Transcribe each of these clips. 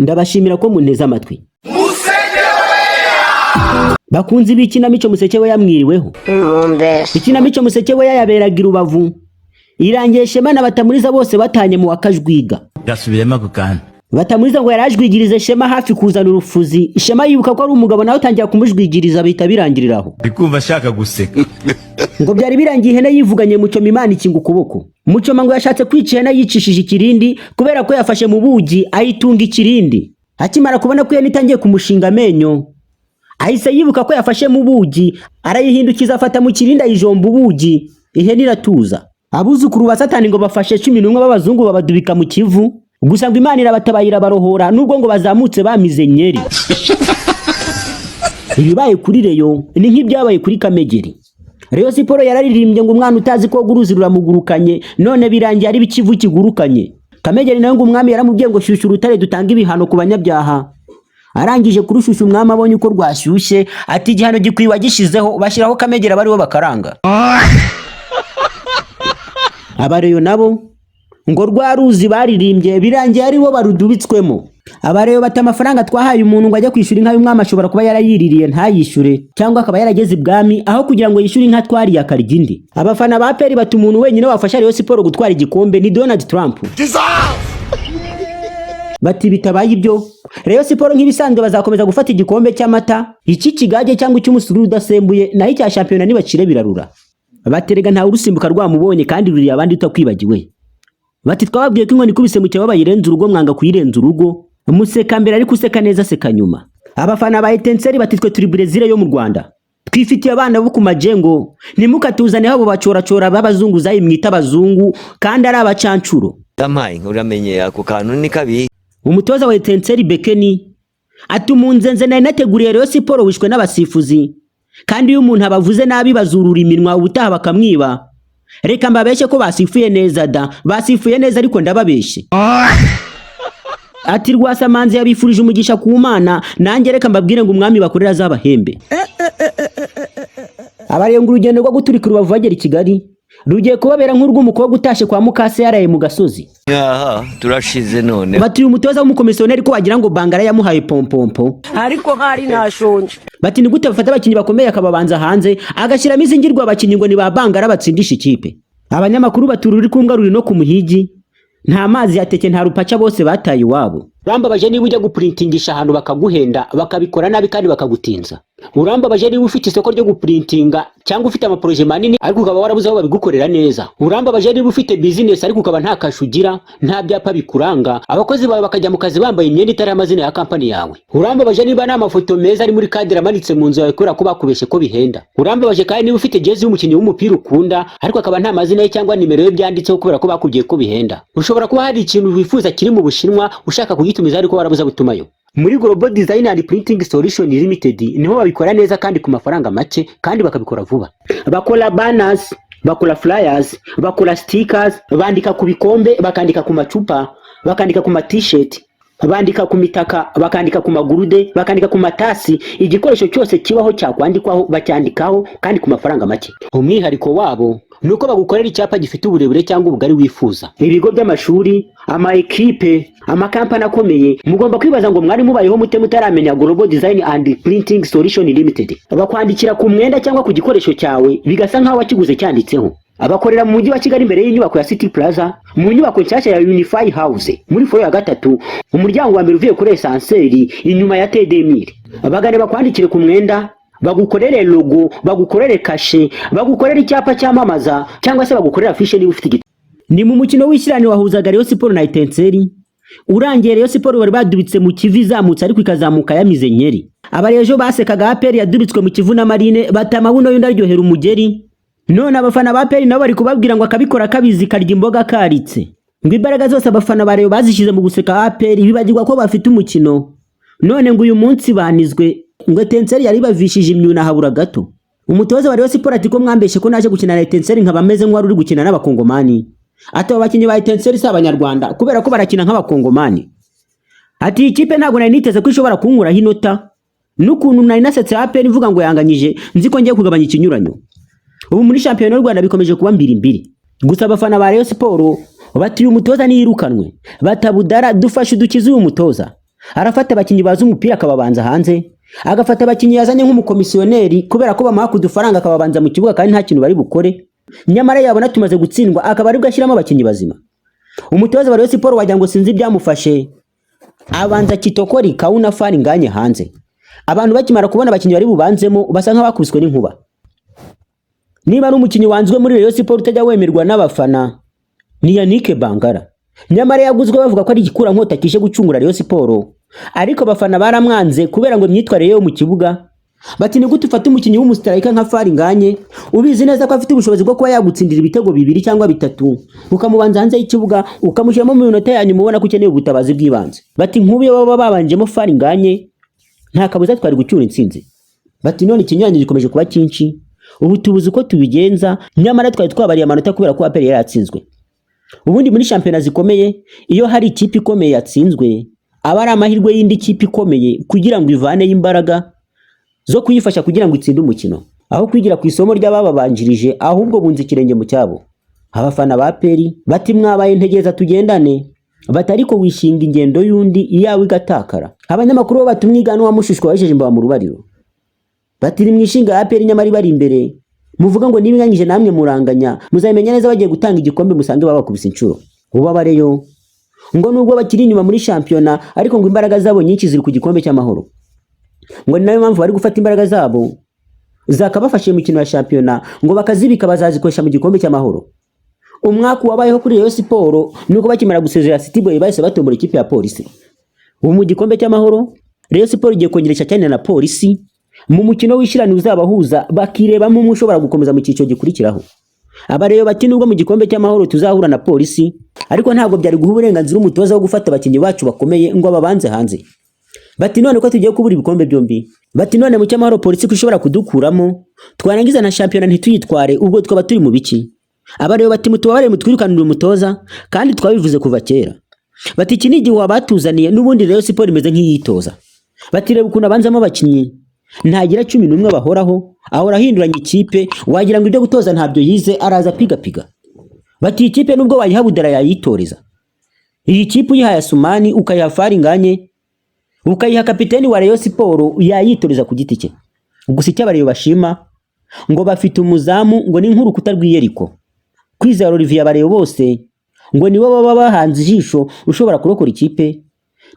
Ndabashimira ko munteze amatwi. Bakunzi b'ikinamico Musekeweya, mwiriweho? Mumbese. Ikinamico Musekeweya yaberaga i Rubavu, irangiye Shema na Batamuriza bose batanye mu wakajwiga. Gasubiremo ako kantu. Batamuriza ngo yarajwigirize Shema hafi kuzana urufuzi. Shema yibuka ko ari umugabo, nawe atangira kumujwigiriza, bihita birangirira aho. Ndi kumva ashaka guseka. Ngo byari birangiye ihene yivuganye Mucoma, Imana ikinga ukuboko. Mucoma ngo yashatse kwica ihene yicishije ikirindi, kubera ko yafashe mu bugi ayitunga ikirindi. Akimara kubona ko ihene itangiye kumushinga amenyo, ahise yibuka ko yafashe mu bugi, arayihindukiza, afata mu kirindi, ayijomba ubugi, ihene iratuza. Abuzukuru ba Satani ngo bafashe 11 b'abazungu babadubika mu Kivu, gusa ngo Imana irabatabaye, irabarohora, nubwo ngo bazamutse bamize nyeri. Ibibaye kuri Rayon ni nk'ibyabaye kuri Kamegeri. Rayon Sports yararirimbye ngo umwana utazi koga uruzi ruramugurukanye, none birangiye ari ikivu kigurukanye. Kamegeri nawe ngo umwami yaramubwiye ngo shyushya urutare dutange ibihano ku banyabyaha. Arangije kurushyushya, umwami abonye uko rwashyushye ati igihano gikwiye wagishizeho, bashyiraho Kamegeri abaribo bakaranga. Abareyo nabo ngo rwa ruzi baririmbye birangiye aribo barudubitswemo. Abareyo bata amafaranga twahaye umuntu ngo ajye kwishyura inka y'umwami, ashobora kuba yarayiririye ntayishyure, cyangwa akaba yarageze ibwami aho kugira ngo yishyure inka twariye akarya indi. Abafana ba APR bata umuntu wenyine wafasha Rayon Sports gutwara igikombe ni Donald Trump. Bati bitabaye ibyo, Rayon Sports nk'ibisanzwe bazakomeza gufata igikombe cy'amata, icy'ikigage cyangwa icy'umusururu udasembuye, naho icya shampiyona nibacire birarura. Baterega ntawe urusimbuka rwamubonye kandi ruriye abandi utakwibagiwe. Bati twababwiye ko inkoni ikubise mu cyaba bayirenza urugo, mwanga kuyirenza urugo. Museka mbere ariko useka neza aseka nyuma. Abafana ba Etincelles bati twe turi Brezil yo mu Rwanda, twifitiye abana bo ku majengo, ntimukatuzaneho abo bacoracora b'abazunguzayi mwita abazungu kandi ari abacancuro. Yampaye, uramenye ako kantu ni kabi. Umutoza wa Etincelles Bekeni ati umunzenze nari nateguriye Rayon Sports wishwe n'abasifuzi, kandi iyo umuntu abavuze nabi bazurura iminwa, ubutaha bakamwiba. Reka mbabeshye ko basifuye neza da, basifuye neza ariko ndababeshye. Ati Rwasamanzi yabifurije umugisha ku Mana, nanjye reka mbabwire ngo umwami bakorera azabahembe. Abarenga urugendo rwo guturika Rubavu bagera i Kigali rugiye kubabera nk'urw'umukobwa utashye kwa mukase yaraye mu gasozi. Aha turashize none. Batuye umutoza w'umukomisiyoneri ko wagira ngo Bangara yamuhaye pompompo. Ariko hari ntashonje. Bati ni gute bafata abakinnyi bakomeye akababanza hanze, agashyiramo izingirwa abakinnyi ngo ni ba Bangara batsindisha ikipe? Abanyamakuru batura uri kumbwa ruri no ku muhigi, nta mazi yateke, nta rupaca, bose bataye iwabo. Urambabaje niba ujya gupurintingisha ahantu bakaguhenda, bakabikora nabi kandi bakagutinza. Urambabaje niba ufite isoko ryo gupurintinga cyangwa ufite amaprojet manini ariko ukaba warabuze aho babigukorera neza. Urambabaje niba ufite business ariko ukaba nta kashe ugira, nta byapa bikuranga, abakozi bawe bakajya mu kazi bambaye imyenda itari amazina ya kampani yawe. Urambabaje niba nta mafoto meza ari muri cadre amanitse mu nzu yawe kubera ko bakubeshye ko bihenda. Urambabaje kandi niba ufite jezi y'umukinnyi w'umupira ukunda ariko akaba nta mazina ye cyangwa nimero ye byanditseho kubera ko bakubwiye ko bihenda. Ushobora kuba hari ikintu wifuza kiri mu Bushinwa, ushaka kugitumiza ariko warabuze gutumayo. Muri Global Design and Printing Solution Limited niho babikora neza kandi ku mafaranga make, kandi bakabikora vuba. Bakora banners, bakora flyers, bakora stickers, bandika ku bikombe, bakandika ku macupa, bakandika ku ma t-shirt, bandika ku mitaka, bakandika ku magurude, bakandika ku matasi. Igikoresho cyose kibaho cyakwandikwaho bacyandikaho kandi ku mafaranga make. Umwihariko wabo ni uko bagukorera icyapa gifite uburebure cyangwa ubugari wifuza. Ibigo by'amashuri, ama ekipe, amakampani akomeye, mugomba kwibaza ngo mwari mubayeho mute mutaramenya Global Design and Printing Solution Limited? Bakwandikira ku mwenda cyangwa ku gikoresho cyawe bigasa nk'aho wakiguze cyanditseho. Abakorera mu mujyi wa Kigali, imbere y'inyubako ya City Plaza, mu nyubako nshyashya ya Unify House, muri floor ya gatatu, umuryango wa mbere uvuye kuri ascenseur, inyuma ya TDMIR. Bagane bakwandikire ku mwenda, bagukorere logo, bagukorere kashe, bagukorere icyapa cyamamaza cyangwa se bagukorere afishe niba ufite igiti. Ni mu mukino w'ishyirane wahuzaga Rayon Sports na Etincelles, urangiye Rayon Sports bari badubitse mu Kivu izamutse ariko ikazamuka yamize nyeri. Abarejo basekaga APR yadubitswe mu Kivu na Marine, bata amabuno y'undi aryohera umugeri. None abafana ba APR nabo bari kubabwira ngo akabikora kabizi karya imboga karitse. Ngo imbaraga zose abafana ba Rayon bazishyize mu guseka APR, bibagirwa ko bafite umukino. None ngo uyu munsi banizwe, ngo Etincelles yari bavishije imyuna habura gato. Umutoza wa Rayon Sports ati ko mwambeshye ko naje gukina na Etincelles nkaba meze nk'uwari uri gukina n'Abakongomani. Ati abo bakinnyi ba Etincelles si Abanyarwanda kubera ko barakina nk'Abakongomani. Ati iyi kipe ntabwo nari niteze ko ishobora kunkuraho inota, n'ukuntu nari nasetse APR mvuga ngo yanganyije, nzi ko ngiye kugabanya ikinyuranyo. Ubu muri shampiyona y'u Rwanda bikomeje kuba mbiri mbiri. Gusa abafana ba Rayon Sports bati uyu mutoza niyirukanwe, batabudara dufashe udukize uyu mutoza. Arafata abakinnyi bazi umupira akababanza hanze, agafata abakinnyi yazanye nk'umukomisiyoneri kubera ko bamuha kudufaranga akababanza mu kibuga kandi nta kintu bari bukore. Nyamara yabona tumaze gutsindwa akaba aribwo ashyiramo abakinnyi bazima. Umutoza wa Rayon Sport wagira ngo sinzi ibyamufashe, abanza Kitokori Kauna Fani Nganye hanze. Abantu bakimara kubona abakinnyi bari bubanzemo basa nk'abakubiswe n'inkuba. Niba ari umukinnyi wanzwe muri Rayon Sport utajya wemerwa n'abafana ni Yannick Bangara. Nyamara yaguzwe bavuga ko ari igikurankota kije gucungura Rayon Sport, ariko abafana baramwanze kubera ngo imyitwarire yo mu kibuga. Bati ni gute ufata umukinnyi w'umustriker nka Fari Nganye ubizi neza ko afite ubushobozi bwo kuba yagutsindira ibitego bibiri cyangwa bitatu, ukamubanza hanze y'ikibuga ukamushyiramo mu minota ya nyuma ubona ko ukeneye ubutabazi bw'ibanze. Bati nk'ubu iyo baba babanjemo Fari Nganye nta kabuza twari gucyura intsinzi. Bati none ikinyuranyo gikomeje kuba cyinshi, ubu tubuze uko tubigenza, nyamara twari twabariye amanota kubera ko APR yari yatsinzwe. Ubundi muri shampiyona zikomeye iyo hari ikipe ikomeye yatsinzwe aba ari amahirwe y'indi kipe ikomeye kugira ngo ivaneyo imbaraga zo kuyifasha kugira ngo itsinde umukino, aho kwigira ku isomo ry'abababanjirije ahubwo bunze ikirenge mu cyabo. Abafana ba APR bati mwabaye ntegereza tugendane, bati ariko wishinga ingendo y'undi iyawe igatakara. Abanyamakuru bo bati umwigana wa mushushwa wajeje imbaba mu rubariro, bati nimwishinga APR nyamara ibari imbere, muvuga ngo niba inganyije namwe muranganya, muzabimenya neza bagiye gutanga igikombe musange babakubise inshuro. Ubu abareyo ngo nubwo bakiri inyuma muri shampiyona ariko ngo imbaraga zabo nyinshi ziri ku gikombe cy'amahoro, ngo ni nayo mpamvu bari gufata imbaraga zabo zakabafashe mu mikino ya shampiyona ngo bakazibika bazazikoresha mu gikombe cy'amahoro. Umwaka wabayeho kuri Rayon Sport nuko bakimara gusezera City Boy bahise batombora ikipe ya Polisi. Ubu mu gikombe cy'amahoro Rayon Sport igiye kongera cyane na Polisi mu mukino w'ishirani uzabahuza, bakirebamo umwe ushobora gukomeza mu cyiciro gikurikiraho. Abareyo bati nubwo mu gikombe cy'amahoro tuzahura na Polisi, ariko ntabwo byari guha uburenganzira umutoza wo gufata abakinnyi bacu bakomeye ngo ababanze hanze. Bati none ko tugiye kubura ibikombe byombi, bati none mu cy'amahoro Polisi ko ishobora kudukuramo twarangiza na shampiyona ntituyitware, ubwo twaba turi mu biki? Abareyo bati mutubabare mutwirukanire umutoza kandi twabivuze kuva kera. Bati iki ni igihe wabatuzaniye, n'ubundi Rayon Sport imeze nk'iyitoza. Bati reba ukuntu abanzamo abakinnyi ntagira 11 bahoraho, ahora ahinduranya ikipe, wagira ngo ibyo gutoza ntabyo yize, araza apigapiga. Bati iyi kipe nubwo wayiha Budara yayitoreza. Iyi kipe uyihaye Asumani, ukayiha Faringanye, ukayiha kapiteni wa Rayon Sport yayitoreza ku giti cye. Gusa icyo abareyo bashima ngo bafite umuzamu ngo ni nk'urukuta rw'Iyeriko. Kwizera Olivier abareyo bose ngo nibo baba bahanze ijisho ushobora kurokora ikipe,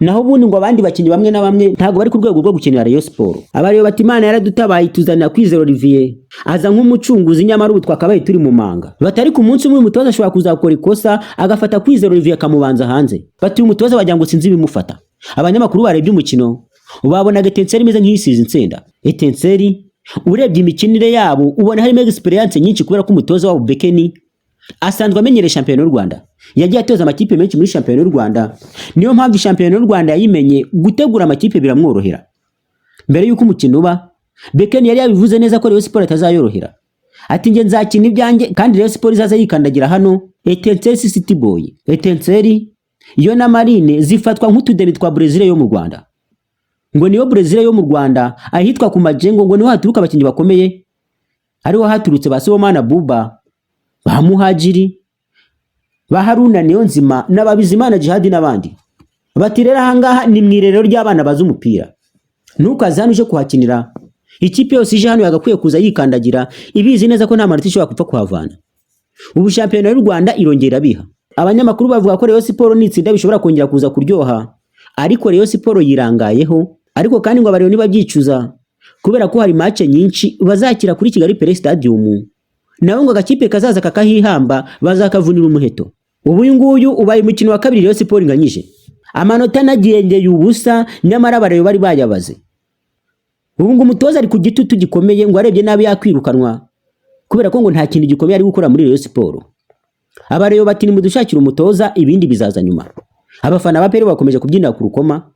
naho ubundi ngo abandi bakinnyi bamwe na bamwe ntabwo bari ku rwego rwo gukinira Rayon Sport. Abareyo bati Imana yaradutabaye ituzanira Kwizera Olivier aza nk'umucunguzi, nyamara ubu twakabaye turi mu manga. Bati ariko umunsi umwe umutoza ashobora kuzakora ikosa agafata Kwizera Olivier akamubanza hanze. Bati uyu mutoza wagira ngo sinzi ibimufata. Abanyamakuru barebye umukino babonaga Etincelle imeze nk'iyisize insenda. Etincelle urebye imikinire yabo ubona harimo experience nyinshi kubera ko umutoza wabo Bekeni asanzwe amenyereye shampiyona y'u Rwanda. Yagiye atoza amakipe menshi muri shampiyona y'u Rwanda. Niyo mpamvu shampiyona y'u Rwanda yayimenye, gutegura amakipe biramworohera. Mbere y'uko umukino uba, Bekeni yari yabivuze neza ko Rayon Sport atazayorohera. Ati njye nzakina ibyanjye kandi Rayon Sport izaza yikandagira hano. Etincelle City Boy, Etincelle yo na Marine zifatwa nk'utudemi twa Brazil yo mu Rwanda. Ngo niyo Brazil yo mu Rwanda, ahitwa ku Majengo ngo niho haturuka abakinnyi bakomeye, ariho haturutse ba Sibomana Buba, ba Muhajiri, ba Haruna Niyonzima na ba Bizimana Djihad n'abandi. Bati rero ahangaha ni mu irerero ry'abana bazi umupira, ntukaze hano uje kuhakinira. Ikipe yose ije hano yagakwiye kuza yikandagira ibizi neza ko nta manota ishobora gupfa kuhavana. Ubu shampiyona y'u Rwanda irongera biha. Abanyamakuru bavuga ko Rayon Sport nitsinda bishobora kongera kuza kuryoha, ariko Rayon Sport yirangayeho. Ariko kandi ngo abareba ntibabyicuza kubera ko hari match nyinshi bazakira kuri Kigali Pele Stadium, naho ngo agakipe kazaza kakahihamba bazakavunira umuheto. Ubu uyu nguyu ubaye umukino wa kabiri Rayon Sport inganyije amanota anagendeye ubusa, nyamara abareba bari bayabaze. Ubu ngo umutoza ari ku gitutu gikomeye, ngo arebye nabi yakwirukanwa kubera ko ngo nta kintu gikomeye ari gukora muri Rayon Sport. Abareba bati nimudushakire umutoza ibindi bizaza nyuma. Abafana ba APR bakomeje kubyinira ku rukoma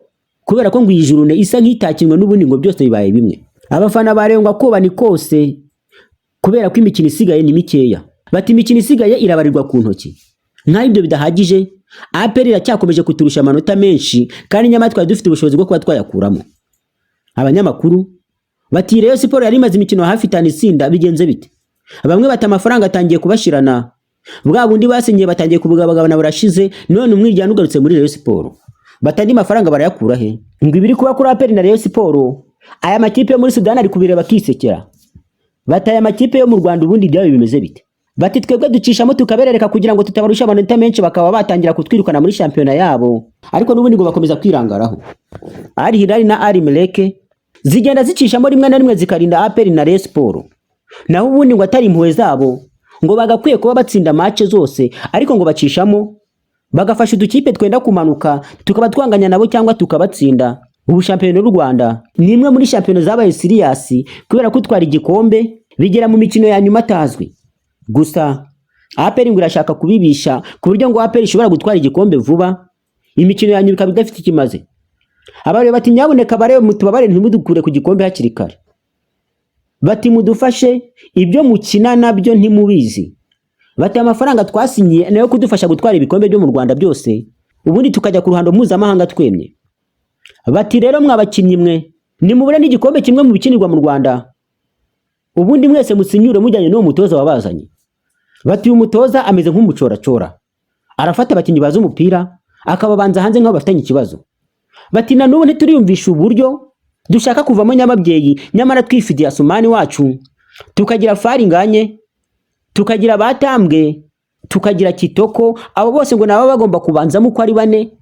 kubera ko ngo iyi journée isa nk'itakinwe n'ubundi ngo byose bibaye bimwe. Abafana ba Rayon ngo akoba ni kose kubera ko imikino isigaye ni mikeya. Bati imikino isigaye irabarirwa ku ntoki. Nk'aho ibyo bidahagije, APR iracyakomeje kuturusha amanota menshi kandi nyamara twari dufite ubushobozi bwo kuba twayakuramo. Abanyamakuru bati Rayon Sport yari imaze imikino hafi itanu itsinda, bigenze bite? Bamwe bati amafaranga atangiye kubashirana, bwa bundi basinyiye batangiye kubugabagabana burashize, none umwiryane ugarutse muri Rayon Sport. Bati andi mafaranga barayakura he? Ngo ibiri kuba kuri APR na Rayon Sport, aya makipe yo muri Sudani ari kubireba akisekera. Bati aya makipe yo mu Rwanda ubundi ibyabo bimeze bite? Bati twebwe ducishamo tukaberereka kugira ngo tutabarusha amanota menshi, bakaba batangira kutwirukana muri shampiyona yabo, ariko n'ubundi ngo bakomeza kwirangaraho. Al Hilal na Al Merrikh zigenda zicishamo rimwe na rimwe zikarinda APR na Rayon Sport. Naho ubundi ngo atari impuhwe zabo, ngo bagakwiye kuba batsinda match zose, ariko ngo bacishamo bagafasha udukipe twenda kumanuka tukaba twanganya nabo cyangwa tukabatsinda. Ubu shampiyona y'u Rwanda ni imwe muri shampiyona zabaye serious, kubera ko utwara igikombe bigera mu mikino ya nyuma atazwi. Gusa APR ngo irashaka kubibisha, ku buryo ngo APR ishobora gutwara igikombe vuba, imikino ya nyuma ikaba idafite ikimaze. Abareba bati nyabuneka barebe mutubabare, ntimudukure ku gikombe hakiri kare. Bati mudufashe, ibyo mukina nabyo ntimubizi. Bati amafaranga twasinyiye nayo kudufasha gutwara ibikombe byo mu Rwanda byose, ubundi tukajya ku ruhando mpuzamahanga twemye. Bati rero mwa bakinnyi mwe, nimubure n'igikombe kimwe mu bikinirwa mu Rwanda, ubundi mwese musinyure mujyanye n'uwo mutoza wabazanye. Bati uyu mutoza ameze nk'umucoracora, arafata abakinnyi bazi umupira akababanza hanze nk'aho bafitanye ikibazo. Bati na n'ubu ntituriyumvisha uburyo dushaka kuvamo nyamabyeyi, nyamara twifitiye Asumani wacu, tukagira Fall Ngagne, tukagira Batambwe, tukagira Kitoko. Abo bose ngo nabo bagomba kubanzamo uko ari bane,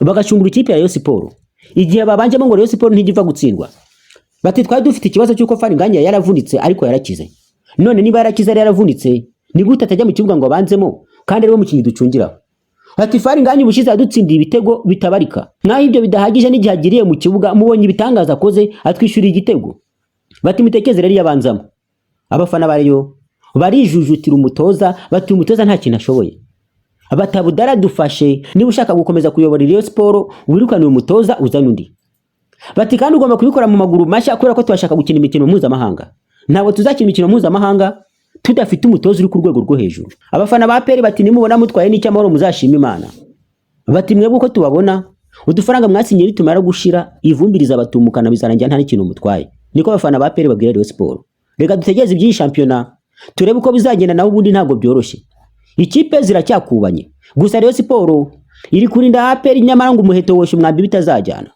bagacungura ikipe ya Rayon Sport. Igihe babanjemo, ngo Rayon Sport ntijya gutsindwa. Bati twari dufite ikibazo cy'uko Fall Ngagne yaravunitse, ariko yarakize. None niba yarakize yari yaravunitse, ni gute atajya mu kibuga ngo abanzemo kandi ariwe mukinnyi ducungiraho? Bati Fall Ngagne ubushize yadutsindiye ibitego bitabarika, nkaho ibyo bidahagije, n'igihe agiriye mu kibuga mubonye ibitangaza akoze, atwishyuriye igitego. Bati mutekereze rero iyo abanzamo. Abafana ba Rayon barijujutira umutoza, bati uyu mutoza nta kintu ashoboye. Bati Abdallah dufashe, niba ushaka gukomeza kuyobora Rayon Sport, wirukane uyu mutoza uzane undi. Bati kandi ugomba kubikora mu maguru mashya, kubera ko turashaka gukina imikino mpuzamahanga. Ntabwo tuzakina imikino mpuzamahanga tudafite umutoza uri ku rwego rwo hejuru. Abafana ba APR bati nimubona mutwaye n'icyamahoro muzashima Imana. Bati mwebwe uko tubabona, udufaranga mwasinyiye nitumara gushira, ivumbi rizabatumukana, bizarangira nta n'ikintu mutwaye. Niko abafana ba APR babwira Rayon Sport. Reka dutegereze iby'iyi shampiyona turebe uko bizagenda, naho ubundi ntabwo byoroshye, ikipe ziracyakubanye. Gusa Rayon Sport iri kurinda APR, nyamara ngo umuheto wosha umwambi bitazajyana.